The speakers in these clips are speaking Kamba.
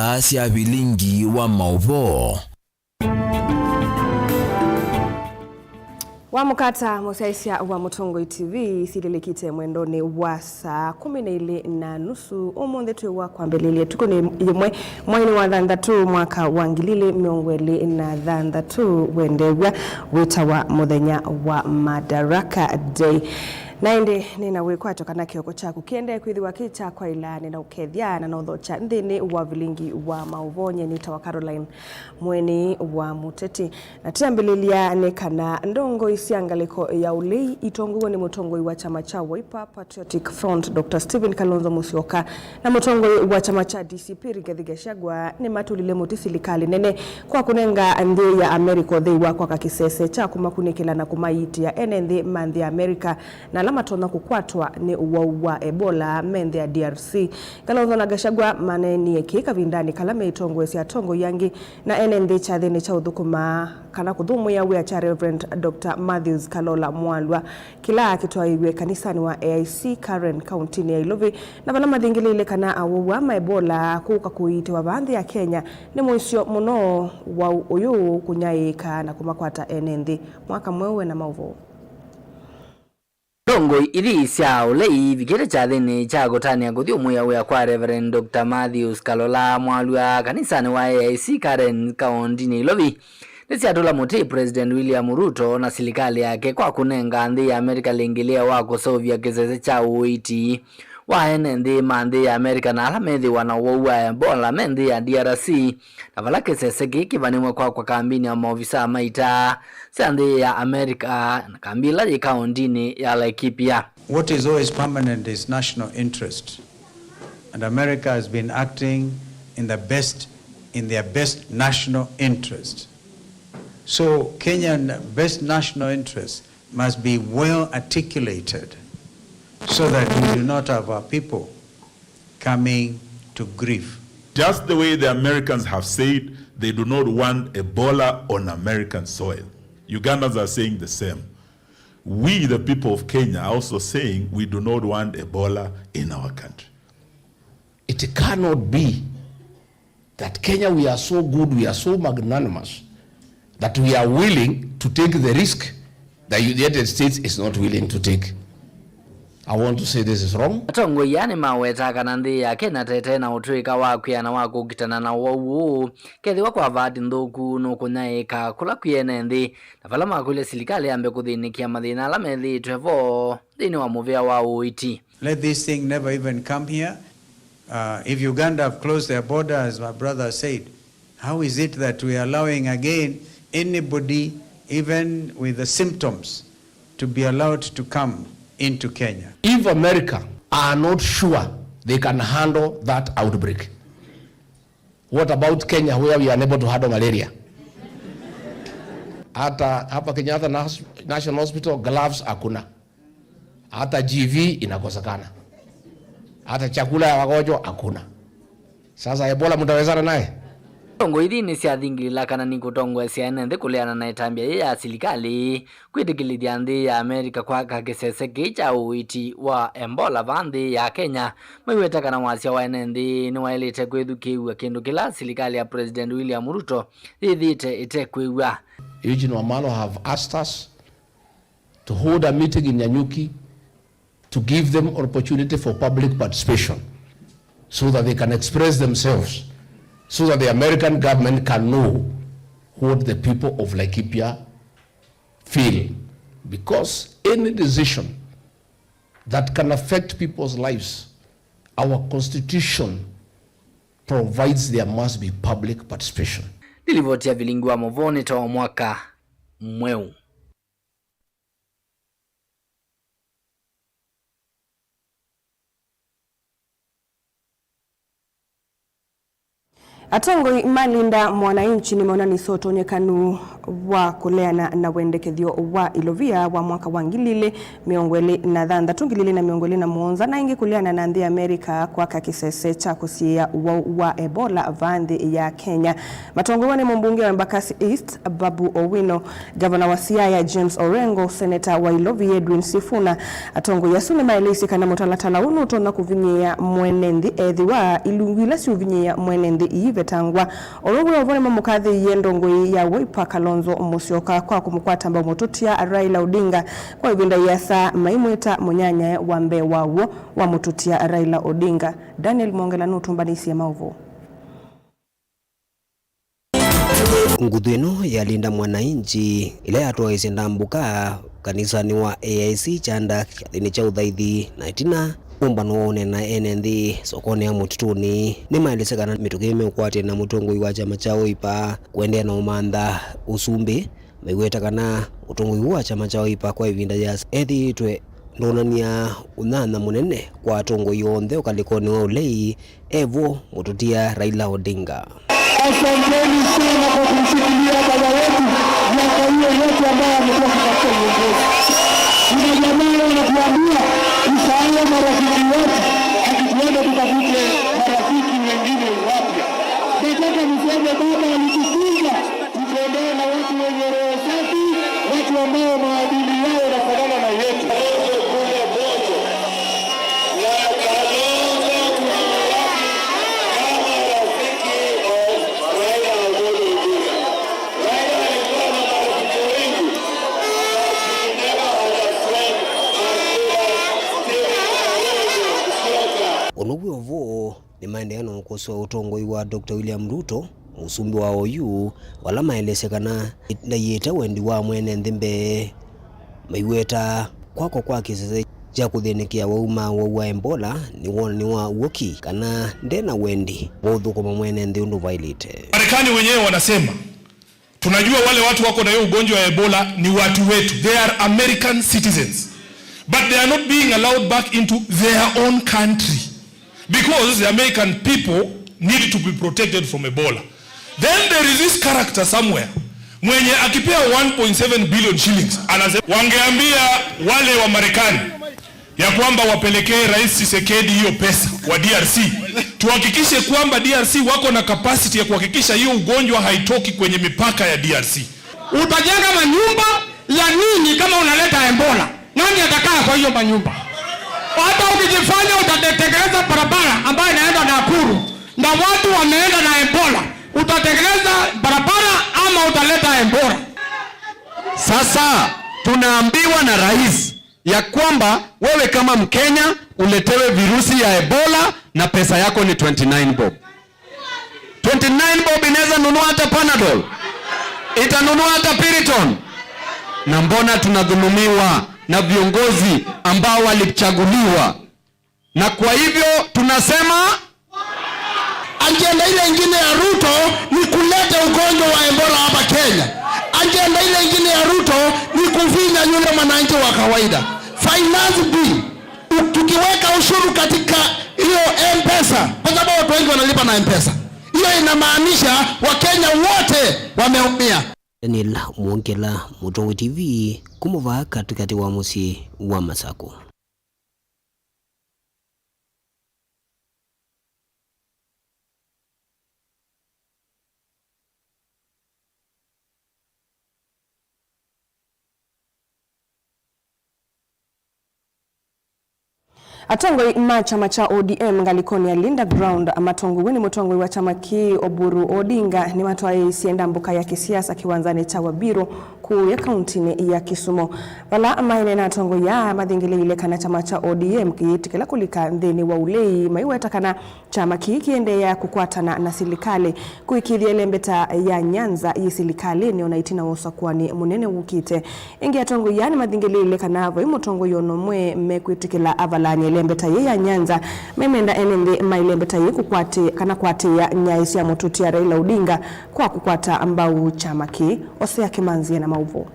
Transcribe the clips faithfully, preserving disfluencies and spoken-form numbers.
Asya vilingi wa maũvoo. Wamũkata mũsyaĩĩsya wa Mũtongoi T V silĩlĩkĩte mwendonĩ wa saa kũmi na ilĩ na nusu. Ũmũnthĩ twĩ wa kwambĩlĩlya, ĩtukũ nĩ yĩmwe, mweinĩ wa thanthatũ, mwaka wa ngili ilĩ mĩongo ĩlĩ na thanthatũ, wendeew'a wĩtawa mũthenya wa Madaraka Day. Na ĩndĩ nĩ na wĩkwatyo kana kĩoko kyaku kĩendee kwĩthĩwa kĩ kya kwaĩla, nĩ na ũkethya na nothokya nthĩnĩ wa vilingi wa maũvoo. Nyie nĩtawa Caroline Mweni wa Mũteti. Na twĩambĩlĩlya nĩ kana ndongoi sya ngalĩko ya ũlei itongoew'e nĩ mũtongoi wa kyama kya Wiper Patriotic Front, Doctor Stephen Kalonzo Musyoka, na mũtongoi wa kyama kya D C P, Rigathi Gachagua, nĩmatũlile mũtĩ silikalĩ nene kwa kũnenga nthĩ ya America ũthei wa kwaka kĩsese kya kũmakunĩkĩla na kũmaiitĩa ene nthĩ ma nthĩ ya America na ala matonya kũkwatwa nĩ ũwau wa Ebola me nthĩ ya D R C. Kalonzo na Gachagua maneenie kĩĩ kavindanĩ kala meĩtongoesya atongoi angĩ na ene nthĩ kyathĩnĩ kya ũthũkũma kana kũthũmũĩa wĩa kya Reverend Doctor Matthews Kalola Mwalwa, kĩla kĩtwaĩĩw'e kanisanĩ wa A I C Karen, kauntinĩ ya Ilovi, na vala mathingĩlĩĩle kana awau aa ma Ebola kũka kũiitĩwa vaa nthĩ ya Kenya nĩ mũisyo mũno wau ũyũ kũnyaĩĩka na kũmakwata ene nthĩ. Mwaka mweũ wĩ na maũvoo. Ndongoi ithi sya ũlei ivikĩte kyathĩnĩ kya kũtanĩa kũthyũmũĩa wĩa kwa Reverend Doctor Matthews Kalola Mwalwa kanisanĩ wa A I C Karen, kauntinĩ Ilovi, nĩsyatũla mũtĩ President William Ruto na silikalĩ yake kwa kũnenga nthĩ ya America lĩngĩlĩo wa kũseũvya kĩsese kya ũiiti wa ene nthĩ ma nthĩ ya America na ala methĩwa na ũwau wa Ebola me nthĩ ya D R C, na vala kĩsese kĩĩ kĩvanĩw'e kwakwa kambini ya maovisaa ma itaa sya nthĩ ya America na kambi ĩla yĩ kaũndinĩ ya Laikipia. What is always permanent is national interest, and America has been acting in the best, in their best national interest. So Kenyan best national interest must be well articulated so that we do not have our people coming to grief. Just the way the Americans have said they do not want Ebola on American soil, Ugandans are saying the same. We, the people of Kenya, are also saying we do not want Ebola in our country. It cannot be that Kenya, we are so good, we are so magnanimous that we are willing to take the risk that the United States is not willing to take. I want to say this is wrong. Atongoi aa nĩmawetaa kana nthĩ ya Kenya tete na ũtũĩka wa kwĩana wa kũkitana na ũwau ũũ, kethĩwa kwa vaati nthũku nũkũnyaĩĩka kũla kwĩ ene nthĩ, na vala makũlya silikalĩ yambe kũthĩnĩkĩa mathĩna ala methĩĩtwe vo nthĩnĩ wa mũvĩa wa ũiiti. Let this thing never even come here. Uh, if Uganda have closed their border, as my brother said, how is it that we are allowing again anybody, even with the symptoms, to be allowed to come into Kenya? If America are not sure they can handle that outbreak, what about Kenya, where we are unable to handle malaria? Hata hapa Kenyatta Nas-, National Hospital, gloves hakuna. Hata G V inakosekana. Hata chakula ya wagonjwa hakuna. Sasa Ebola mtawezana naye? Ndongoi ithi nĩsyathingilila kana nĩkũtongoesya ene nthĩ kũleana na ĩtambya yĩĩ ya silikalĩ kwĩtĩkĩlĩthya nthĩ ya America kwaka kĩsese kĩĩ kya ũiiti wa Ebola vaa nthĩ ya Kenya, maiweta kana wasya wa ene nthĩ nĩwaĩlĩte kwĩthukĩĩw'a, kĩndũ kĩla silikalĩ ya President William Ruto yĩthĩĩte ĩtekwĩw'a. Eugene Wamalwa have asked us to hold a meeting in Nanyuki to give them opportunity for public participation so that they can express themselves, so that the American government can know what the people of Laikipia feel, because any decision that can affect people's lives, our constitution provides there must be public participation. Nĩ livoti ya vilingi wa mũvoo nĩ ta wa mwaka mweũ. Atongoi ma Linda Mwananchi nĩmaonanisye ũtonyekanu wa kũleana na wendekethyo wa ilovia wa mwaka wa ngili ilĩ mĩongo ĩlĩ na thanthatũ, ngili ilĩ na mĩongo ĩlĩ na mũonza, na ĩngĩ kũleana na nthĩ ya Amerika kwaka kĩsese kya kũsiĩĩa ũwau wa Ebola vaa nthĩ ya Kenya. Matongoew'a nĩ mũmbunge wa Embakasi East, Babu Owino, ngavana wa Siaya, James Orengo, seneta wa Ilovi, Edwin Sifuna. Atongoi asu nĩmaeleisye kana mũtalatala ũũ nũtonya kũvinyĩĩa mwene nthĩ ethĩwa ilungu ila siũvinyĩĩa mwene nthĩ iivetangwa. Oro wĩ o vo nĩmamũkathĩĩie ndongoi ya Wiper Kalonzo Musyoka kwa kũmũkwata mbau mũtũtia Raila Odinga kwa ĩvinda yĩasa maimwĩta mũnyanyae wa mbee wa w'o wa mũtũtia Raila Odinga. Daniel Mwongela nũtũmbanĩisye maũvoo. Nguthu ĩno ya Linda Mwananchi, ĩla yatwaĩsye ndambũka kanisanĩ wa A I C Kyanda kĩathĩnĩ kya ũthaithi, na ĩtina ũmbano wa ũneena ene nthĩ sokonĩ ya Mũtitũnĩ, nĩmaelesya kana mĩtũkĩ meũkwatya na mũtongoi wa kyama kya Wiper kũendeea na ũmantha ũsumbĩ, maiweta kana ũtongoi ũũ wa kyama kya Wiper kwa ĩvinda yĩasa ethĩĩtwe ndwonany'a ũnyanya mũnene kwa atongoi onthe ũkalĩkonĩ wa ũlei, e vo mũtũtia Raila Odinga. Asanteni sana kwa kumshikilia baba wetu miaka hiyo yote ambayo amekuwa akitafuta uongozi. Kuna jamaa wanatuambia tusahau marafiki wetu, ati tuende tutafute marafiki wengine wapya. Nataka niseme baba alitufunza tutembee na watu wenye roho safi, watu ambao maadili yao yanafanana na yetu. Kalonzo kule Bondo. Na Kalonzo tulibaki kama rafiki wa Raila Amolo Odinga. Raila alikuwa na marafiki wengi, but he never had a friend as good as Stephen Kalonzo Musyoka. Ũndũ wĩ o vo, nĩmaendeea na ũkosoa ũtongoi wa Doctor William Ruto, mũsumbĩ wa oyu, vala maelesya kana ndaiĩte wendi wa mwene nthĩ mbee. Maiweta kwakwa kwa kĩsese kya kũthĩnĩkĩa wau ma wau wa Ebola nĩ wonany'o wa ũoki kana nde na wendi wa ũthũkũma mwene nthĩ ũndũ vaĩlĩte. Marekani wenyewe wanasema, "Tunajua wale watu wako na hiyo ugonjwa ya Ebola ni watu wetu. They are American citizens. But they are not being allowed back into their own country because the American people need to be protected from Ebola." Then there is this character somewhere mwenye akipea one point seven billion shillings, anasema, wangeambia wale wa Marekani ya kwamba wapelekee Rais Tshisekedi hiyo pesa wa D R C, tuhakikishe kwamba D R C wako na capacity ya kuhakikisha hiyo ugonjwa haitoki kwenye mipaka ya D R C. Utajenga manyumba ya nini kama unaleta Ebola? Nani atakaa kwa hiyo manyumba? Hata ukijifanya utatengeneza barabara ambayo inaenda Nakuru na watu wameenda na Ebola, utatengeneza barabara ama utaleta Ebola? Sasa tunaambiwa na rais ya kwamba wewe kama Mkenya uletewe virusi ya Ebola na pesa yako ni twenty-nine bob. Twenty-nine bob inaweza nunua hata Panadol, itanunua hata Piriton. Na mbona tunadhulumiwa na viongozi ambao walichaguliwa? Na kwa hivyo tunasema, ajenda ile ingine ya Ruto ni kuleta ugonjwa wa Ebola hapa Kenya. Ajenda ile ingine ya Ruto ni kufinya yule mwananchi wa kawaida. Finance bill, u-, tukiweka ushuru katika hiyo M-Pesa, kwa sababu watu wengi wanalipa na M-Pesa, hiyo inamaanisha Wakenya wote wameumia. Daniel Mwongela, Mũtongoi T V, kuma vaa katĩkatĩ wa mũsyĩ wa Masakũ. Atongoi ma kyama kya O D M ngalĩkonĩ ya Linda Ground matongoew'e nĩ mũtongoi wa kyama kĩĩ Oburu Odinga nĩmatwaĩĩsye ndambũka ya kĩsiasa kĩwanzanĩ kya Wabiru kũũya kauntinĩ ya Kisumu. Vala maineena, atongoi aa mathingĩlĩĩile kana kyama kya O D M kĩyĩtĩkĩla kũlika nthĩnĩ wa ũlei, maiweta kana kyama kĩĩ kĩendeea kũkwatana na silikalĩ kũĩkĩĩthya ĩlembeta ya Nyanza yĩ silikalĩnĩ ona ĩtina wa ũsakũani mũnene wũkĩte. Ĩngĩ, atongoi aa nĩmathingĩlĩĩile kana vai mũtongoi ona ũmwe mekwĩtĩkĩla avalany'e ĩlembeta yĩĩ ya Nyanza, memenda ene nthĩ ma ĩlembeta yĩĩ kũkwatĩ-, kana kũatĩĩa nyaĩ sya mũtũtia Raila Odinga kwa kũkwata mbau kyama kĩĩ. Osea Kĩmanzi ena maũvoo.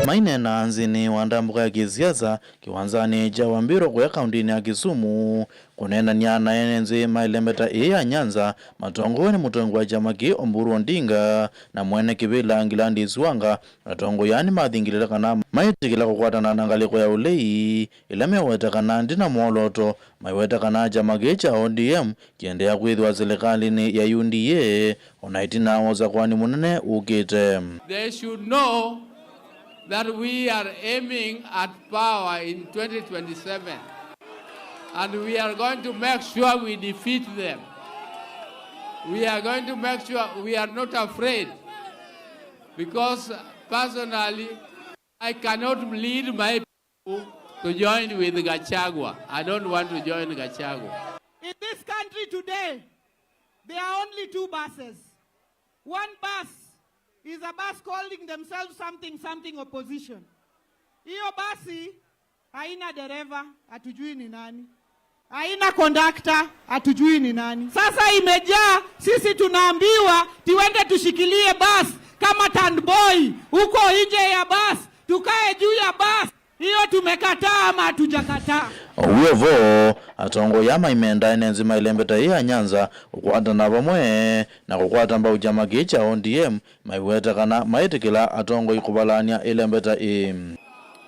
Maineenaa nzĩnĩ wa ndambũka ya kĩsiasa kĩwanzanĩ kya Wambĩrwa kũya kaũntĩnĩ ya Kisumu, kũneenany'a na ene nzĩ ma ĩlembeta ĩĩ ya Nyanza, matongoew'e nĩ mũtongoi wa kyama kĩĩ Oburu Odinga na mwene kĩvĩla Gladys Wanga, atongoi aa nĩmathingĩlĩle kana maĩtĩkĩla kũkwatana na ngalĩko ya ũlei ĩla meweta kana ndĩ na mwolooto, maiweta kana kyama kĩĩ kya O D M kĩendeea kwĩthĩwa silikalĩnĩ ya U D A o na ĩtina wa ũsakũani mũnene ũkĩte. They should know that we are aiming at power in twenty twenty-seven. And we are going to make sure we defeat them. We are going to make sure we are not afraid. Because personally, I cannot lead my people to join with Gachagua. I don't want to join Gachagua. In this country today, there are only two buses. One bus is a bus calling themselves something, something opposition. Hiyo basi haina dereva, hatujui ni nani. Haina kondakta, hatujui ni nani. Sasa imejaa, sisi tunaambiwa tuende tushikilie bus kama turnboy huko nje ya bus, tukae juu ya bus. Hiyo tumekataa ama hatujakataa? Wĩ o vo, atongoi aa maimenda ene nzĩ ma ĩlembeta ĩĩ ya Nyanza kũkwatana vamwe na kũkwata mbau kyama kĩĩ kya O D M, maiweta kana maĩtĩkĩla atongoi kũvalany'a ĩlembeta ĩĩ.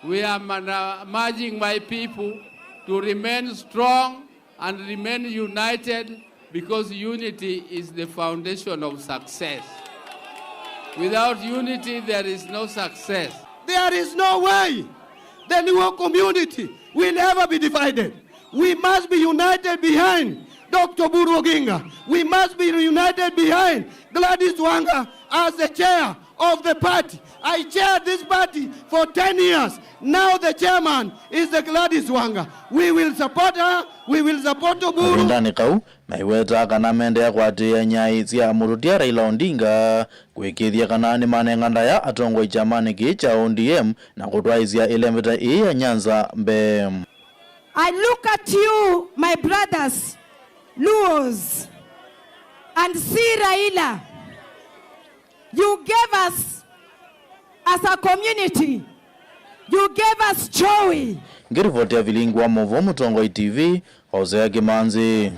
We are mana-, urging my people to remain strong and remain united, because unity is the foundation of success. Without unity, there is no success. There is no way the Luo community will ever be divided. We must be united behind Doctor Oburu Oginga. We must be united behind Gladys Wanga as the chair of the party. I chaired this party for ten years. Now the chairman is the Gladys Wanga. We will support her. We will support Oburu. Kavindanĩ kau, maiwetaa kana mendeea kũatĩĩa nyai sya mũtũtia Raila Odinga, kũĩkĩĩthya kana nĩmanenga ndaya atongoi kyamanĩ kĩĩ kya O D M na kũtwaĩĩsya ĩlembeta ĩĩ ya Nyanza mbee. I look at you, my brothers, Luos, and see Raila. You gave us, as a community, you gave us joy. Ngĩrivotĩa vilingi wa maũvoo Mũtongoi T V, Hosea Kĩmanzi.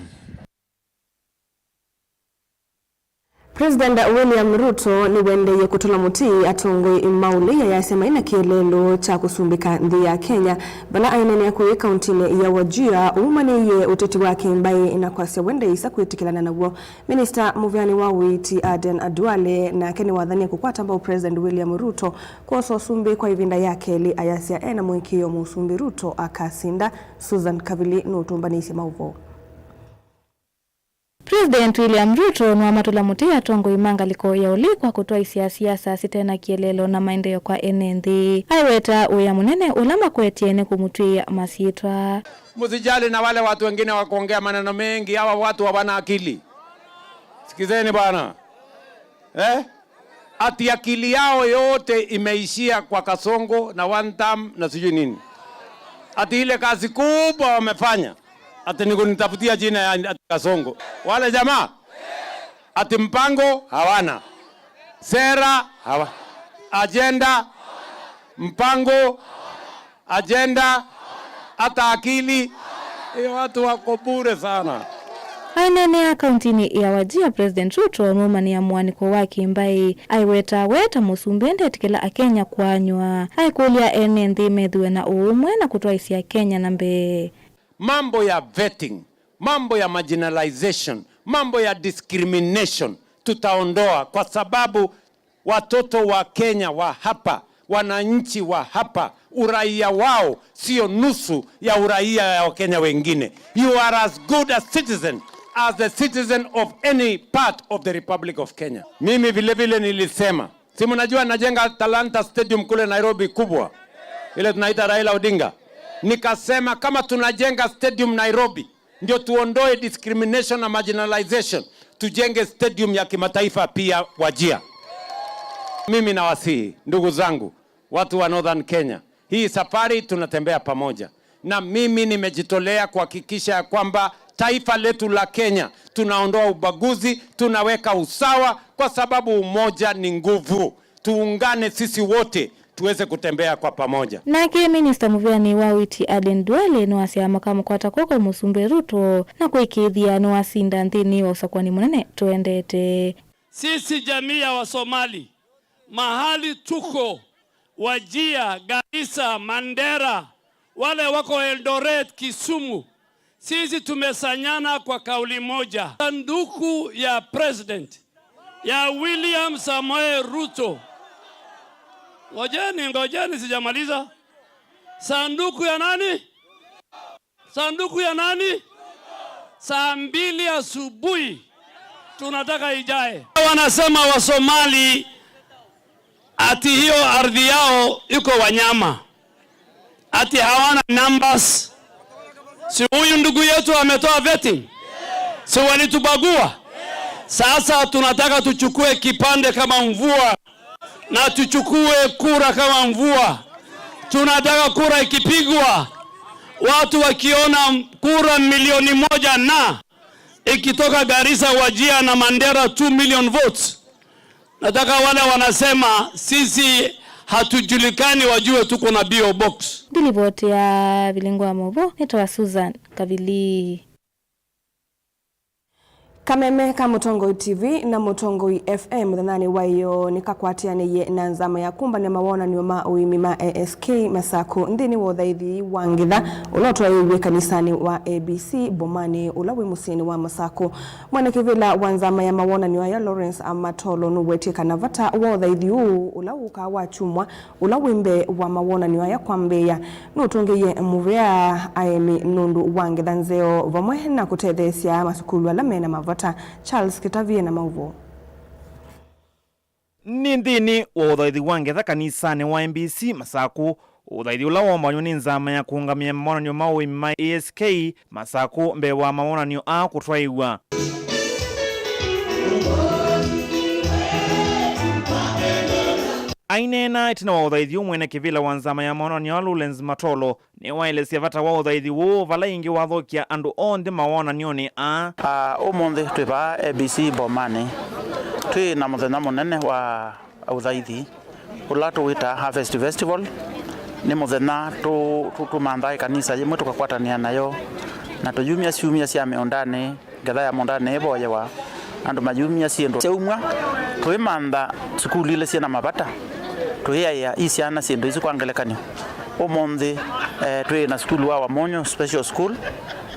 President William Ruto nĩwendeeie kũtũla mũtĩ atongoi ma ũlei ayasya maĩ na kĩeleelo kya kũsumbĩka nthĩ ya Kenya. Vala aineenea kũĩ kauntinĩ ya Wajir ũumanĩie ũteti wa kĩmbaĩ na kwasya we ndeĩsa kwĩtĩkĩlana naw'o, minista mũvĩanĩ wa ũiiti Aden Duale nake nĩwathanie kũkwata mbau President William Ruto kwosa ũsumbĩ kwa ĩvinda ya kelĩ, ayasya ena mũĩkĩĩo Mũsumbĩ Ruto akasinda. Susan Kavili nũtũmbanĩisye maũvoo. President William Ruto nĩwamatũla mũtĩ atongoi ma ngalĩko ya ũlei kwa kũtwaĩsya siasa site na kĩeleelo na maendeeo kwa ene nthĩ. Aiweta wĩa mũnene ũla makwetye nĩ kũmũtw'ĩĩa masyĩtwa. Msijali na wale watu wengine wa kuongea maneno mengi, hawa watu hawana akili. Sikizeni bwana. Eh? Ati akili yao yote imeishia kwa Kasongo na one term na sijui nini. Ati ile kazi kubwa wamefanya, ati ni kunitafutia jina ya ati Kasongo. Wale jamaa, ati mpango hawana, sera hawa, agenda, mpango, agenda, hata akili. Hiyo watu wako bure sana. Aineenea kauntinĩ ya Wajir, President Ruto nũmanĩa mũanĩko wa kĩmbaĩ. Aiweta we ta mũsumbĩ ndetĩkĩla Akenya kũanywa. Aikũlya ene nthĩ methĩwe na ũũmwe na kũtwaĩsya Kenya na mbee. Mambo ya vetting, mambo ya marginalization, mambo ya discrimination tutaondoa, kwa sababu watoto wa Kenya wa hapa, wananchi wa hapa, uraia wao sio nusu ya uraia ya Wakenya wengine. You are as good a citizen as the citizen of any part of the Republic of Kenya. Mimi vile vile nilisema, si mnajua najenga Talanta Stadium kule Nairobi kubwa, ile tunaita Raila Odinga. Nikasema kama tunajenga stadium Nairobi, ndio tuondoe discrimination na marginalization, tujenge stadium ya kimataifa pia Wajir. Mimi nawasihi, ndugu zangu, watu wa Northern Kenya, hii safari tunatembea pamoja. Na mimi nimejitolea kuhakikisha ya kwamba taifa letu la Kenya tunaondoa ubaguzi, tunaweka usawa, kwa sababu umoja ni nguvu. Tuungane sisi wote, tuweze kutembea kwa pamoja. Nake minista mũvĩanĩ wa ũiiti Aden Duale nĩwasya makamũkwata kw'oko Mũsumbĩ Ruto na kũĩkĩĩthya nĩwasinda nthĩnĩ wa ũsakũani mũnene tũendete. Sisi jamii ya Wasomali, mahali tuko, Wajir, Garissa, Mandera, wale wako Eldoret, Kisumu, sisi tumesanyana kwa kauli moja. Sanduku ya president ya William Samoei Ruto. Ngojeni, ngojeni, sijamaliza. Sanduku ya nani? Sanduku ya nani? Saa mbili asubuhi tunataka ijae. Wanasema Wasomali ati hiyo ardhi yao iko wanyama, ati hawana numbers. Si huyu ndugu yetu ametoa vetting? Si walitubagua? Sasa tunataka tuchukue kipande kama mvua na tuchukue kura kama mvua. Tunataka kura ikipigwa, watu wakiona kura milioni moja na ikitoka Garissa, Wajir na Mandera, two million votes. Nataka wale wanasema sisi hatujulikani wajue tuko na P O box. Ndilivoti ya vilingo wa movo nĩtawa Susan Kavili. Kameme ka Mũtongoi T V na Mũtongoi F M mũthenyanĩ wa ĩyoo nĩkakwatĩanĩie na nzama ya kũmbany'a mawonany'o ma ũĩmi ma A S K Masakũ nthĩnĩ wa ũthaithi wa ngetha ũla ũtwaĩĩw'e kanisanĩ wa A B C Bomanĩ ũla wĩ mũsyĩnĩ wa Masakũ. Mwene kĩvĩla wa nzama ya mawonany'o aya Lawrence Amatolo nũwetie kana vata wa ũthaithi ũũ ũla wũkaa wakyumwa ũla wĩ mbee wa mawonany'o aya kwambĩĩa, nũtũngĩie mũvea aĩmi nũndũ wa ngetha nzeo vamwe na kũtetheesya masukulu ala me na mavata. Charles Kĩtavie na maũvoo. Nĩ nthĩnĩ wa ũthaithi wa ngetha kanisanĩ wa M B C Masakũ, ũthaithi ũla woombanywa nĩ nzama ya kũũngamĩa mawonany'o ma ũĩmi ma A S K Masakũ mbee wa mawonany'o aa kũtwaĩĩw'a. Aineena ĩtina wa ũthaithi ũũ, mwene kĩvĩla wa nzama ya mawonany'o aa Lawrence Matolo nĩwaelesya vata wa ũthaithi ũũ vala ĩngĩ wathokya andũ onthe mawonany'onĩ aa. Aa, ũmũnthĩ twĩ vaa A B C Bomanĩ, twĩ na mũthenya mũnene wa ũthaithi ũla tũwĩtaa Harvest Festival. Nĩ mũthenya tũ-, tũ-, tũmanthaa ĩkanisa yĩmwe tũkakwatanĩa nayo, na tũyumya syumya sya mĩũndanĩ, ngetha ya mũũndanĩ ĩvoyewa, andũ mayumya syĩndũ syaumw'a, tũimantha sukulu ila syĩ na mavata, tũiaĩa i syana syĩndũ isu. Kwa ngelekany'o, ũmũnthĩ, eh, twĩ na sukulu wa Wamunyu Special School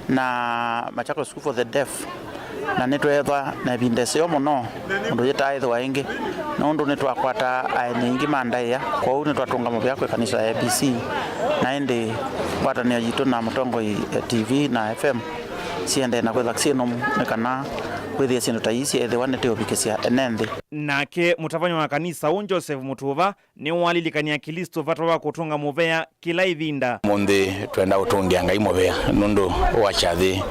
na Machakos School for the Deaf, na nĩtweethwa na ĩvinda ĩseo mũno ũndũ yĩtaaĩthĩwa ĩngĩ, nũndũ nĩtwakwata aeni aingĩ ma ndaĩa, kwoou nĩtwatũnga mũvea kwĩ kanisa ya A B C, na ĩndĩ ngwatanĩo yitũ na Mũtongoi, eh, T V na F M siendee na kwĩthwa syĩ nũmu, nĩ kana kwĩthĩa syĩndũ ta ii syeethĩwa nĩtũũvikĩsya ene nthĩ. Nake mũtavany'a wa kanisa ũũ Joseph Mũtuva nĩwalilikany'a Aklĩsto vata wa kũtũnga mũvea kĩla ĩvinda. Ũmũnthĩ twenda kũtũngĩa Ngai mũvea nũndũ wa kyathĩ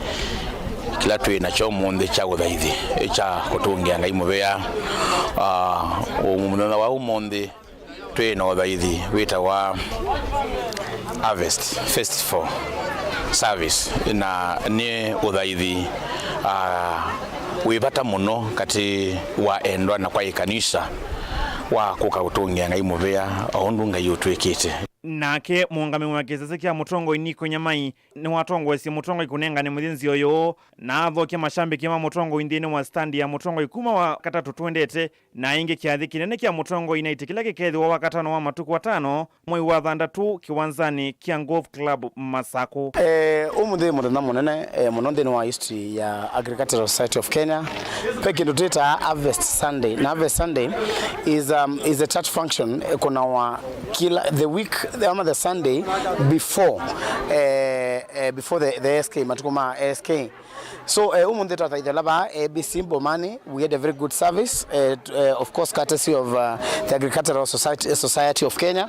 kĩla twĩ nakyo ũmũnthĩ kya ũthaithi, kya kũtũngĩa Ngai mũvea. Ah, ũ-, mũthenya wa ũmũnthĩ twĩ na ũthaithi wĩtawa Harvest Festival Service, na nĩ ũthaithi, ah, wĩ vata mũno katĩ wa endwa na kwa ĩkanisa wa kũka kũtũngĩa Ngai mũvea o ũndũ Ngai ũtwĩkĩte. Nake mũũngamĩi wa kĩsese kya Mũtongoi Nico Nyamai nĩwatongoesye Mũtongoi kũnengane mũthĩ nzĩa ũyũ, na athokya mashambiki ma Mũtongoi nthĩnĩ wa stand ya Mũtongoi kuma Wakatatũ tũendete, na ĩngĩ kyathĩ kĩnene kya Mũtongoi Night kĩla kĩkethĩwa Wakatano wa matukũ atano mwei wa thanthatũ kĩwanzanĩ kya Golf Club Masakũ. Eh, ũmũnthĩ mũthenya mũnene, eh, mũno nthĩnĩ wa history ya Agricultural Society of Kenya. Ve kĩndũ twĩtaa Harvest Sunday. Na Harvest Sunday is, um, is a church function, eh, kũnawa kila, the week, ama the Sunday before, eh, eh, before the, the A S K, matukũ ma A S K. So, eh, ũmũnthĩ twathaitha vaa A B C Bomanĩ, we had a very good service, eh, t-, eh, of course, courtesy of, uh, the Agricultural Society, Society of Kenya.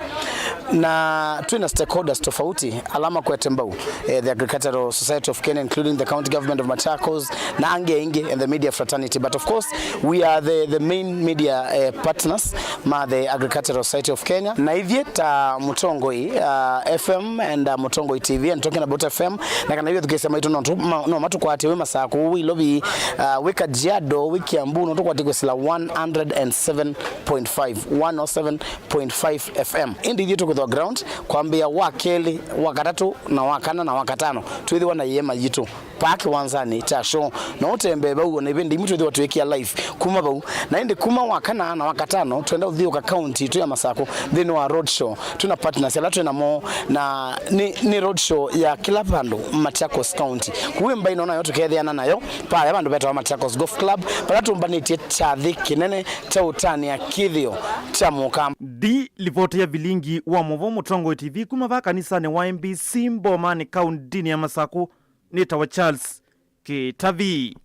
Na twĩ na stakeholders tofauti, ala makwete mbau, eh, the Agricultural Society of Kenya, including the County Government of Machakos, na angĩ aingĩ, and the media fraternity. But of course, we are the, the main media, eh, partners ma the Agricultural Society of Kenya. Na ithyĩ ta Mũtongoi, uh, F M and, uh, Mũtongoi T V, and talking about F M, Na kana ithukĩĩsya maitũ no tu-, ma-, no matũkwatĩe wĩ Masakũ, wĩ Ilovi, uh, wĩ Kajiado, wĩ Kiambu, no tũkwatĩe kwĩsĩla one hundred and seven point five, one oh seven point five F M. Ĩndĩ ithyĩ tũkwĩthwa ground kwambĩĩa wa kelĩ, wa katatũ, na wa kana, na wa katano. Twĩthĩwa na ĩema yitũ paa kĩwanzanĩ kya show. No ũtembee vau, o na ĩvĩndĩ imwe twĩthĩwa twĩkĩa live kuma vau. Na ĩndĩ kuma wa kana na wa katano, twenda ũthiũka kaunti itũ ya Masakũ nthĩnĩ wa road show. Twĩ na partners ala twĩ namo, na nĩ, nĩ road show ya kĩla vandũ Machakos County. Kũu ĩmbaĩ ĩno nayo tũkeethĩana nayo paya vandũ vetawa Machakos Golf Club, vala tũmbanĩtye kyathĩ kĩnene kya ũtanĩa kĩthĩo kya mũka. Ndi livoti ya vilingi wa mũvoo Mũtongoi T V kuma va kanisanĩ wa M B C Mbomanĩ kaundinĩ ya Masakũ. Nĩtawa Charles Kĩtavi.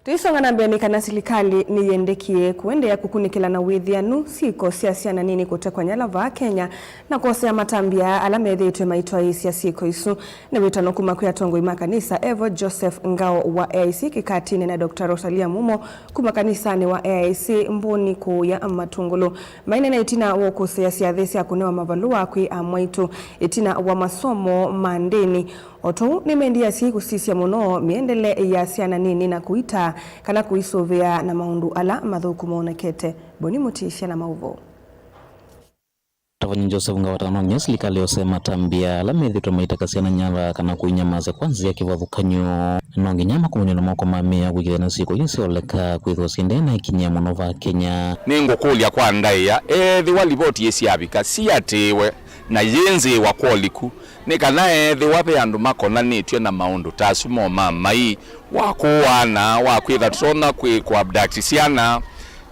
Tũisonga na mbee, nĩ kana silikalĩ nĩyendekie kũendeea kũkunĩkĩla na wĩthĩanu syĩko sya syana nini kũtekwa nyala vaa Kenya na kwosea matambya ala methĩĩtwe maitwaĩĩsya syĩko isu. Nĩ wĩtano kuma kwĩ atongoi ma kanisa, Evo Joseph Ngao wa A I C Kĩkatinĩ na Doctor Rosalia Mumo kuma kanisanĩ wa A I C Mbũni kũũya Matũngũlũ. Maineena ĩtina wa ũkũsĩĩa syathĩ sya kũnewa mavalũa kwĩ amwaitũ ĩtina wa masomo ma ndĩni. O tũu, nĩmendie asyai kũsisya mũno mĩendele ya syana nini na kũitaa kana kũisũvĩa na maũndũ ala mathũku monekete. Boni Mũtiisya na maũvoo. Tavany'a Joseph Ngao atanony'a silikalĩ yose matambya ala methĩtwe maiteka syana nyala kana kũinyamasya kwa nzĩa kĩvathũkany'o. No nginya makumanw'e na moko ma mĩao kwĩkĩthya na syĩko ila syaoleka kwĩthĩwa syendee na ĩkinyĩa mũno va Kenya. Nĩngũkũlya kwa ndaĩa, ethĩwa livoti ĩsyavika, siatĩĩwe na yĩnzĩĩwa kwoliku, nĩ kana ethĩwa ve andũ makonanĩtw'e na maũndũ ta asu mo ma mai, wa kũaana, wa kwĩtha tũtonya kwĩ kũabduct syana,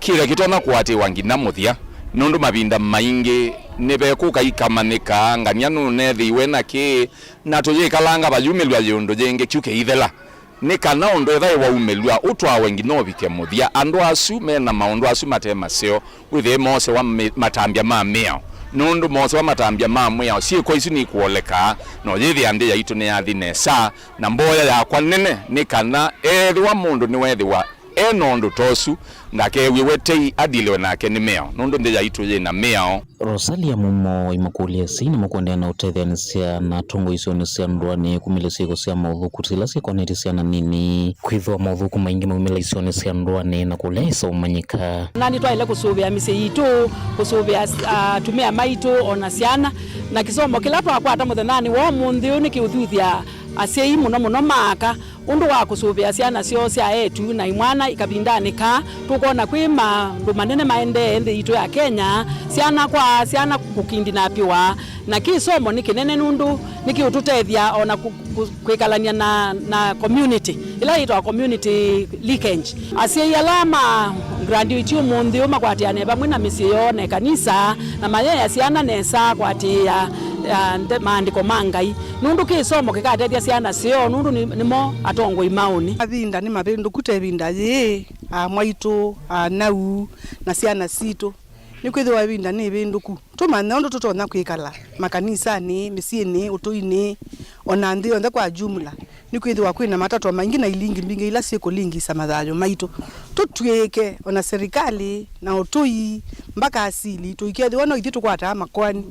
kĩla kĩtonya kũatĩĩwa nginya mũthya, nũndũ mavinda maingĩ nĩvekũka ikamanyĩka ngania nũnethĩiwe na kĩĩ, na tũyĩkalanga vayumĩlw'a yĩũndũ yĩngĩ kyu kĩithela. Nĩ kana ũndũ ethĩwa waumĩlw'a ũtwawe nginya ũvike mũthya. Andũ asu me na maũndũ asu mate maseo, wĩthĩe moosewa mĩ-, matambya ma mĩao. Nũndũ moosewa matambya ma mwĩao, syĩko isu nikũoleka, na ũyĩthĩa nthĩ yaitũ nĩyathi nesa. Na mboya yakwa nene nĩ kana ethĩwa mũndũ nĩwethĩwa e na ũndũ ta ũsu, ndakew'ĩwe tei, adiliwe nake nĩ mĩao, nũndũ nthĩ yaitũ yĩ na mĩao. Rosalia Mumo imũkũlya si nĩmũkũendeea na ũtetheanĩsya na atongoi isionĩ sya ndũanĩ kumĩlya syĩko sya maũthũku ta ila syĩkonetye syana nini, kwĩthĩwa maũthũku maingĩ maumĩla isionĩ sya ndũanĩ na kũlea ĩsaũmanyĩka. Na nĩtwaĩle kũsũvĩa mĩsyĩ yitũ, kũsũvĩa, ah, atumĩa maitũ, o na syana. Na kĩsomo kĩla twakwata mũthenyanĩ wa ũmũnthĩ ũyũ nĩ kĩũthuthya asyai mũno mũno ma aka ũndũ wa kũsũvĩa syana syoo sya eĩtu na imwana ikavindanĩ kaa. Tũkwona kwĩ maũndũ manene maendee nthĩ yitũ ya Kenya, syana kwa syana kũkindinapĩwa, na kĩsomo nĩ kĩnene nũndũ nĩkĩũtũtethya o na kũ-, kũ-, kwĩkalany'a na, na community, ĩla yĩtawa community leakage. Asyai ala ma graduate ũmũnthĩ ũyũ makwatĩanĩe vamwe na mĩsyĩ yoo na ĩkanisa, na mayeea syana nesa kũatĩĩa, ah, nde-, maandĩko ma Ngai. Nũndũ kĩsomo kĩkatethya syana syoo, nũndũ nĩ, nĩmo atongoi maũnĩ. Mavinda nĩ mavĩndũku ta ĩvinda yĩĩ, amwaitũ, anau, na syana sitũ. Nĩkwĩthĩwa ĩvinda nĩ ĩvĩndũku. Tũmanye ũndũ tũtonya kwĩkala makanisanĩ, mĩsyĩnĩ, ũtũinĩ, o na nthĩ yonthe kwa jumla. Nĩkwĩthĩwa kwĩ na matatwa maingĩ na ilingi mbingĩ ila syĩkũlingisa mathayũ maitũ. Tũtw'ĩĩke o na serikali na ũtũi, mbaka asili, tũikethĩwa no ithyĩ tũkwataa makoani.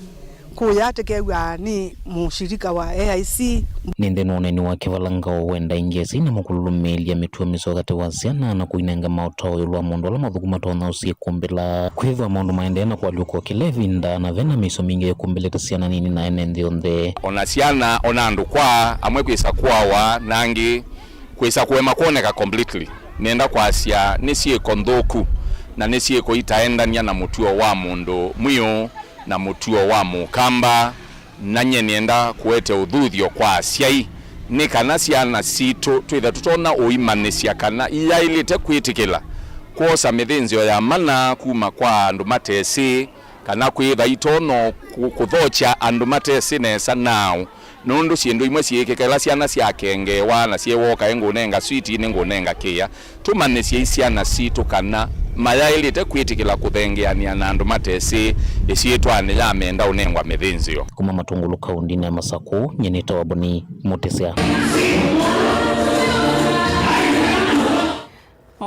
Kũya tũkew'aa nĩ mũshirika wa A I C. Nĩ nthĩnĩ wa ũneeni wake vala Ngao wenda ingĩ asyai nĩmũkũlũlũmĩĩlya mĩtuo mĩseo katĩ wa syana na kũinenga maũtao ĩũlũ wa maũndũ ala mathũku matonya ũsyĩkũmbĩla. Kwĩthĩwa maũndũ maendee na kũalyũka o kĩla ĩvinda, na ve na mĩisyo mingĩ yĩkũmbĩlĩte syana nini na ene nthĩ yonthe. O na syana, o na andũ kwa amwe kwĩsa kũawa, na angĩ kwĩsa kũema kwoneka completely. Nĩenda kwasya nĩ syĩko nthũku, na nĩ syĩko itaendany'a na mũtuo wa mũndũ mwiũ na mũtuo wa Mũkamba. Na nyie nĩenda kũete ũthuthyo kwa asyai, nĩ kana syana sitũ twĩthe tũtonya ũimanyĩsya kana iyaĩlĩte kwĩtĩkĩla kwosa mĩthĩnzĩo ya mana kuma kwa andũ matesĩ, kana kwĩtha itonya kũ-, kũthokya andũ matesĩ nesa naaũ, nũndũ syĩndũ imwe syĩkĩka ĩla syana syakengeewa na syĩwa kaĩ ngũnenga switi, nĩngũnenga kĩĩa. Tũmanyĩsyei syana sitũ kana mayaĩlĩte kwĩtĩkĩla kũthengeanĩa na andũ matesĩ ĩsyĩtwanĩ ya menda ũnengwa mĩthĩnzĩo. Kuma Matũngũlũ kaundinĩ ya Masakũ, nyie nĩtawa Boni Mũtĩsya.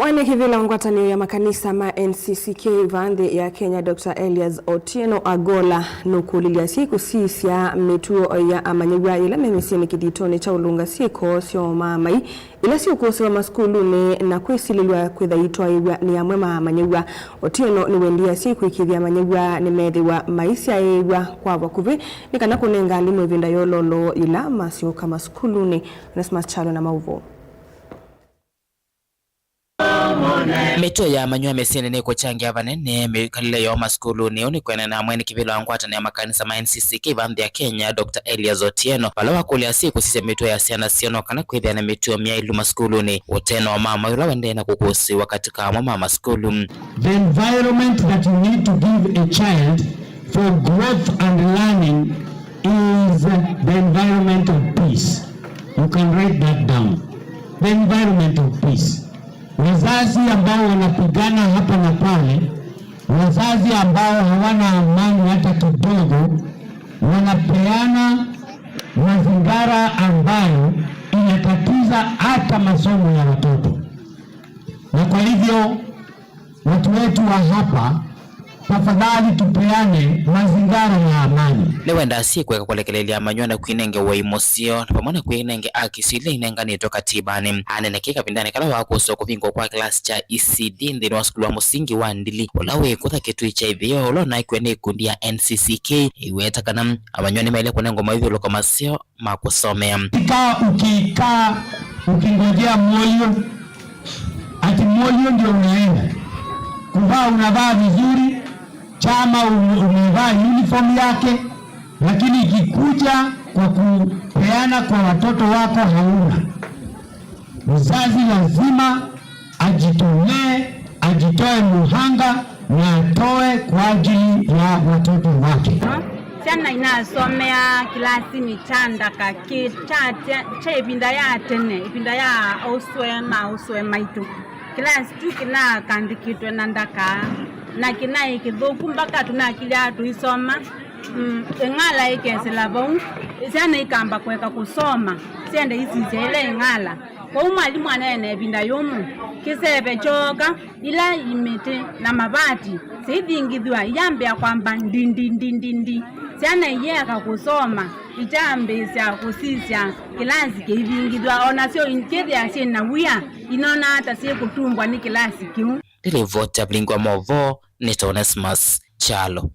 Nĩ kĩvĩla wa ngwatanĩo ya makanisa ma N C C K va nthĩ ya Kenya, Doctor Elias Otieno Agola, nũkũlilye asyai kũsisya mĩtuo ya amanyĩw'a yĩla me mĩsyĩnĩ kĩthitonĩ kya ũlũnga syĩko sya ũmaamai ila siũkũsĩwa masukulunĩ na kwĩsilĩlw'a kwĩtha itwaĩw'a nĩ amwe ma amanyĩw'a. Otieno nĩwendie asyai kũĩkĩĩthya amanyĩw'a nĩmethĩwa maisyaĩĩw'a kwa vakuvĩ nĩ kana kũnenga alimũ ĩvinda yololo yĩla masyoka masukulunĩ. Onesmus Kyalo na maũvoo. Mĩtuo ya amanyĩw'a mĩsyĩnĩ nĩkũkyangĩa vanene mĩkalĩle yoo masukulunĩ. Ũu nĩ kwĩanana na mwene kĩvĩla wa ngwatanĩo ya makanisa ma N C C K va nthĩ ya Kenya, Doctor Elias Otieno, vala wakũlya asyai kũsisya mĩtuo ya syana syoo no kana kwĩthĩa na mĩtuo myaĩlu masukulunĩ. Ũteno wa mama ũla ũendee na kũkũsĩĩwa katĩ ka amwe ma masukulu. The environment that you need to give a child for growth and learning is the environment of peace. You can write that down. The environment of peace. Wazazi ambao wanapigana hapa na pale, wazazi ambao hawana amani hata kidogo, wanapeana mazingara ambayo inatatiza hata masomo ya watoto. Na kwa hivyo, watu wetu wa hapa, tafadhali tupeane mazingara ya amani. Nĩwendaa asyai kũeka kũlekelelya amanyĩw'a na kwĩnenge ũai mũseo, na vamwe na kwĩnenge haki ila inenganĩtwe katibanĩ. Anenekee kavindanĩ kala wakũsĩwa kũvingũwa kwa kĩlasi kya E C D nthĩnĩ wa sukulu wa mũsingi wa Ndili, ũla wĩ kũtha kĩtui kya ĩtheo, ũla ũnaekiwe nĩ ikundi ya N C C K, ĩiweta kana amanyĩw'a nĩmaĩle kũnengwa mawĩthyũlũko maseo ma kũsomea. Ukikaa, ukikaa ukingojea moyo, ati moyo ndio unaenda kuvaa, unavaa vizuri, chama ume-, umevaa uniform yake, lakini ikikuja kwa kupeana kwa watoto wako hauna. Mzazi lazima ajitolee, ajitoe muhanga na atoe kwa ajili ya watoto wake. Syana inasomea kĩlasinĩ kya ndaka kĩ-, kya, kya, kya ĩvinda ya tene, ĩvinda ya aũsũe ma aũsũe maitũ. Kĩlasi tu kĩnakandĩkĩtwe na ndaka, na kĩnaĩ kĩthũku mpaka tũnakilya tũisoma. Mm, ĩng'ala ĩkesĩla vau, syana ikamba kũeka kũsoma, syende isisya ĩla ĩng'ala. Kwoou mwalimũ aneene ĩvinda yũmũ, kĩseve kyooka, ila imĩtĩ na mavati syaithingithw'a iyambĩa kwamba ndi, ndi, ndi, ndi, ndi. Syana iyĩeka kũsoma, ikyambĩĩsya kũsisya kĩlasi kĩithingithw'a, o nasyo ikĩthĩa syĩ na wia, inonaa ta syĩkũtungwa nĩ kĩlasi kĩu. Nĩ livoti ya Vilingi wa Maũvoo, nĩ ta Onesmus Kyalo.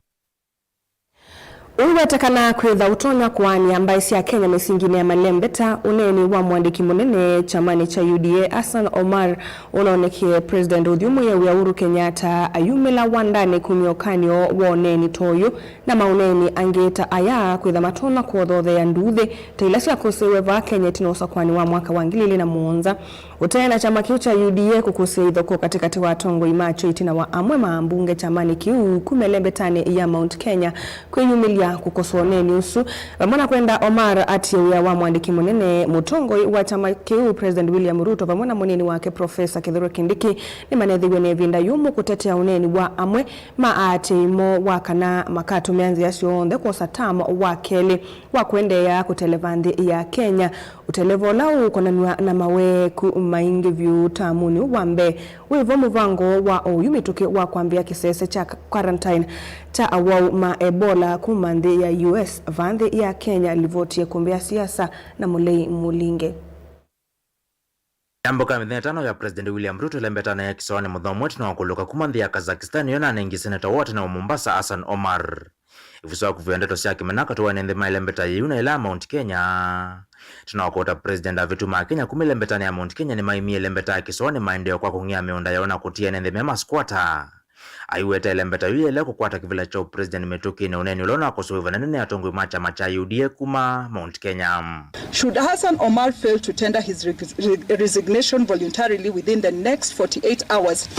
Ũiwetekana kwĩtha ũtonya kũaanĩa mbaĩ sya Kenya mĩsinginĩ ya malembeta, ũneeni wa mũandĩki mũnene kyamanĩ kya U D A, Hassan Omar, ũnoonekie President ũthyũmũĩe wĩa Uhuru Kenyatta ayumĩla wandanĩ kumya ũkany'o wa ũneeni ta ũyũ na maũneeni angĩ ta aya kwĩtha matonya kũothoothea nduuthĩ ta ila syakũsĩĩwe vaa Kenya ĩtina wa ũsakũani wa mwaka wa ngili ilĩ na mũonza. Ũteena kyama kĩu kya U D A kũkũsĩa ithokoo katĩkatĩ wa atongoi makyo ĩtina wa amwe ma ambunge kyamanĩ kĩu kuma ĩlembetanĩ ya Mount Kenya kwĩyumĩlya kũkosoa ũneeni ũsu, vamwe na kwenda Omar atie wĩa wa mwandĩki mũnene, mũtongoi wa kyama kĩu President William Ruto vamwe na mũneeni wake Professor Kithure Kindiki nĩmanethĩw'e na ĩvinda yũmũ kũtetea ũneeni wa amwe ma aatĩĩi moo wa kana makatũmĩa nzĩa syonthe kwosa tam wa kelĩ wa kũendeea kũteleva nthĩ ya Kenya. Ũteleva ũla ũũkonanw'a na maweeku maingĩ vyũ tamunĩ ũũ wa mbee wĩ vo mũvango wa oyu mĩtũkĩ wa kwambĩa kĩsese kya quarantine kya awau ma Ebola kuma nthĩ ya U S vaa nthĩ ya Kenya. Livoti ya ĩkũmbĩ ya siasa na Mũlei Mũlinge. Yambũka mĩthenya ĩtano ya President William Ruto ĩlembetanĩ ya kĩsoanĩ mũthomwe tene wa kũlũka kuma nthĩ ya Kazakhstan, ĩyo nanengie seneta wa tene wa Mombasa, Hassan Omar. Ĩvuso wa kũvĩa ndeto sya kĩmena katĩ wa ene nthĩ ma ĩlembeta yĩu na ĩla ya Mount Kenya. Tene wa kũota President, avĩtu ma Kenya kuma ĩlembetanĩ ya Mount Kenya nĩmaimie ĩlembeta ya kĩsoanĩ maendeeo kwa kũng'ĩa mĩũnda yoo na kũtia ene nthĩ me masquatter. Aiweta ĩlembeta yu yaĩle kũkwata kĩvĩla kya ũpresident mĩtũkĩnĩ ũneeni ũla ũnakosoiwe vanene nĩ atongoi ma kyama kya U D A kuma Mount Kenya. Should Hassan Omar fail to tender his reg-, re-, resignation voluntarily within the next forty-eight hours,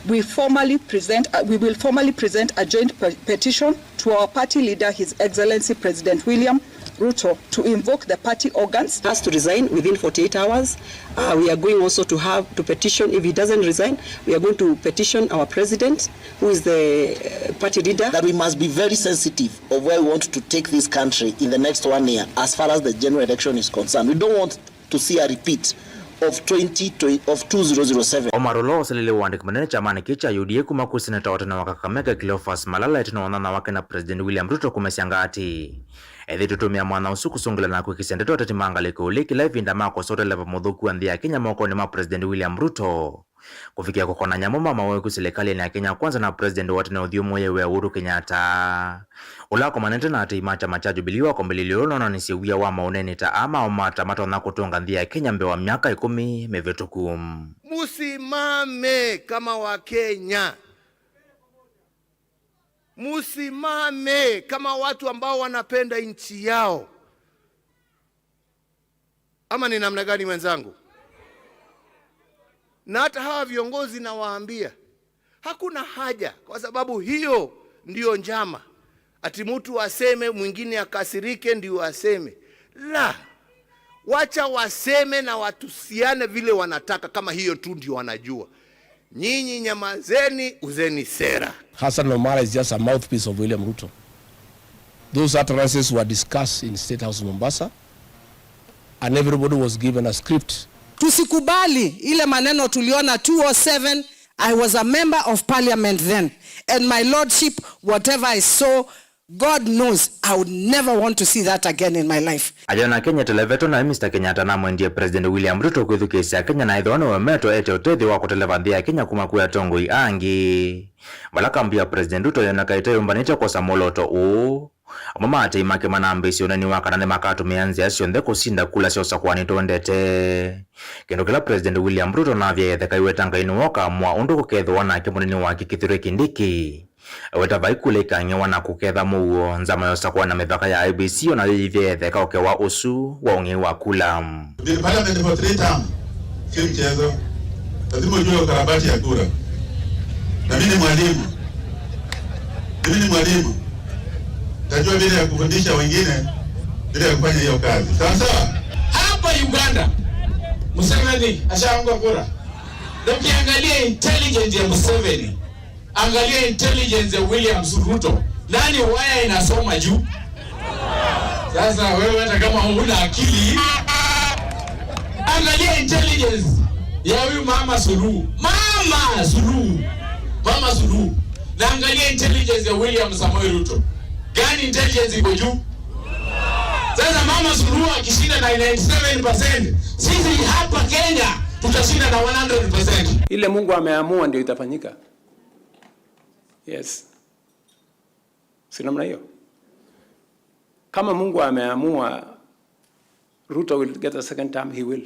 we formally present, uh, we will formally present a joint pe-, petition to our party leader, His Excellency President William Ruto, to invoke the party organs. Has to resign within forty-eight hours. Uh, we are going also to have to petition, if he doesn't resign, we are going to petition our president, who is the, uh, party leader. That we must be very sensitive of where we want to take this country in the next one year as far as the general election is concerned. We don't want to see a repeat of twenty, of two thousand seven. Omar Olo oselile ũandĩki mũnene kyamanĩ kĩĩ kya U D A kuma kwĩ seneta wa tene wa Kakamega Cleophas Malala ĩtina wa ũnyanya wake na President William Ruto kũmesya ngati. Ethĩĩtwe tũmĩa mwanya ũsu kũsũngĩla na kwĩkĩsya ndeto ateti ma ngalĩko ĩũlũ kĩla ĩvinda makosa ũteleva mũthũku wa nthĩ ya Kenya mokonĩ ma President William Ruto. Kũvikĩa kũkonany'a mo ma mawĩku silikalĩnĩ ya Kenya Kwanza na President wa tene ũthyũmũĩe wĩa Uhuru Kenyatta, ũla akomanĩte na atei ma kyama kya Jubilee wakwambĩlĩlyo ũla ũnoonanisye wia wa maũneeni ta aa ma ũmata matonya kũtũnga nthĩ ya Kenya mbee wa myaka ĩkũmi mĩvĩtũku. Musimame kama Wakenya. Musimame kama watu ambao wanapenda nchi yao. Ama ni namna gani, wenzangu? Na hata hawa viongozi nawaambia, hakuna haja, kwa sababu hiyo ndio njama. Ati mtu aseme, mwingine akasirike ndio aseme. La, wacha waseme na watusiane vile wanataka, kama hiyo tu ndio wanajua. Nyinyi nyamazeni, uzeni sera. Hassan Omara is just a mouthpiece of William Ruto. Those utterances were discussed in State House Mombasa, and everybody was given a script. Tusikubali ile maneno tuliona two oh seven. I was a member of parliament then, and my lordship, whatever I saw, God knows, I would never want to see that again in my life. Ayona Kenya televeto na Mister Kenyatta namwendie President William Ruto kwĩthukĩĩsya Kenya na ethĩwa nĩwemetwe ete ũtethyo wa kũteleva nthĩ ya Kenya kuma kwĩ atongoi angĩ. Vala kambi ya President Ruto yoneka ĩteyũmbanĩtye kwosa mwolooto ũũ, amwe ma atei make manambĩĩsye ũneeni wa kana nĩmakatũmĩa nzĩa syonthe kũsinda kula sya ũsakũani tũendete. Kĩndũ kĩla President William Ruto navya etheka iweta Ngai nĩwe ũkamũa ũndũ kũkethĩwa nake mũnini wake Kithure Kindiki. Aweta vai kula ikang'ewa na kũketha mũuo, nzama ya ũsakũani na mĩvaka ya I E B C o nayo yĩivye etheka ũkewa ũsu wa ũng'ei wa kula. Been in parliament for three term, si mchezo. Lazima ujue ukarabati ya kura. Na mimi ni mwalimu. Mimi ni mwalimu. Tajua vile ya kufundisha wengine vile ya kufanya hiyo kazi. Sawa sawa? Hapa Uganda, Museveni ashaungwa kura. Na ukiangalia intelligence ya Museveni, angalia intelligence ya William Ruto. Nani waya inasoma juu? Sasa wewe hata kama huna akili, angalia intelligence ya huyu Mama Suluhu. Mama Suluhu. Mama Suluhu. Na angalia intelligence ya William Samoei Ruto. Gani intelligence iko juu? Sasa Mama Suluhu akishinda na ninety-seven percent, sisi hapa Kenya tutashinda na one hundred percent. Ile Mungu ameamua ndio itafanyika. Yes. Si namna hiyo? Kama Mungu ameamua Ruto will get a second term, he will.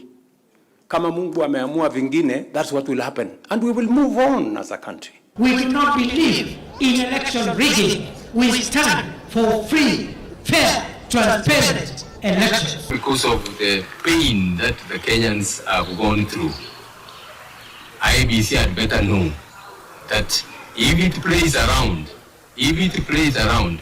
Kama Mungu ameamua vingine, that's what will happen. And we will move on as a country. We do not believe in election rigging. We stand for free, fair, transparent elections. Because of the pain that the Kenyans have gone through, I E B C had better know that if it plays around, if it plays around,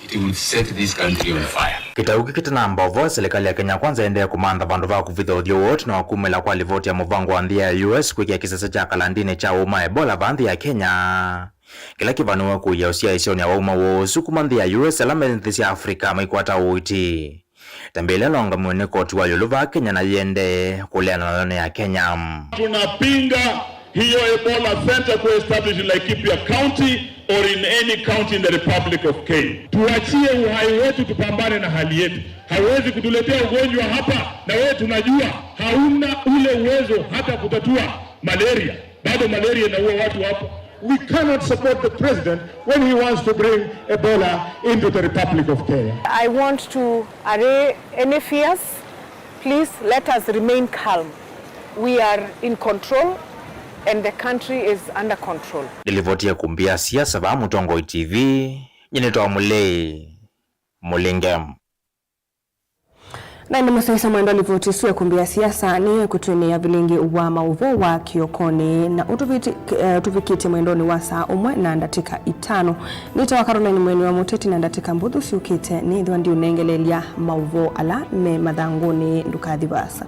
it will set this country on fire. Kĩtau kĩkĩ kĩtanamba ũvoo, silikalĩ ya Kenya Kwanza ĩendee kũmantha vandũ va kũvitha ũthyũ woo ĩtina wa kumĩla kwa livoti ya mũvango wa nthĩ ya U S kwĩkĩa kĩsese kya kalandinĩ kya ũũ ma Ebola vaa nthĩ ya Kenya, kĩla kĩvanĩwe kũia ũsyaĩĩsyonĩ wa ũmau ũsu kuma nthĩ ya U S ala me nthĩ sya Africa maikwata ũiiti. Tambĩa ĩla ĩlaũngamiwe nĩ koti wa ĩũlũ vaa Kenya na yĩendee kũleana nayo nĩ ya Kenya. Tunapinga hiyo Ebola Center kuestablish Laikipia County or in any county in the Republic of Kenya. Tuachie uhai wetu, tupambane na hali yetu. Hauwezi kutuletea ugonjwa hapa, na wewe tunajua hauna ule uwezo hata kutatua malaria. Bado malaria inaua watu hapo. We cannot support the president when he wants to bring Ebola into the Republic of Kenya. I want to array any fears. Please let us remain calm. We are in control and the country is under control. Nĩlivoti ya kumbi ya siasa vaa Mũtongoi T V, nyie nĩtawa Mũlei Mũlinge. Na ĩndĩ mũsyaĩĩsya mwendwa, livoti ĩsu ya kumbi ya siasa nĩyo ĩkũtwĩnĩĩa vilingi wa maũvoo wa kĩokonĩ, na ũtũviti-, eh, ũtũvikĩtye mwendonĩ wa saa ũmwe na ndatĩka itano. Nĩtawa Caroline Mweni wa Mũteti, na ndatĩka mbũthũ syũkĩte nĩthwa ndiũnengeleelya maũvoo ala me mathangũnĩ. Ndũkathi vaasa.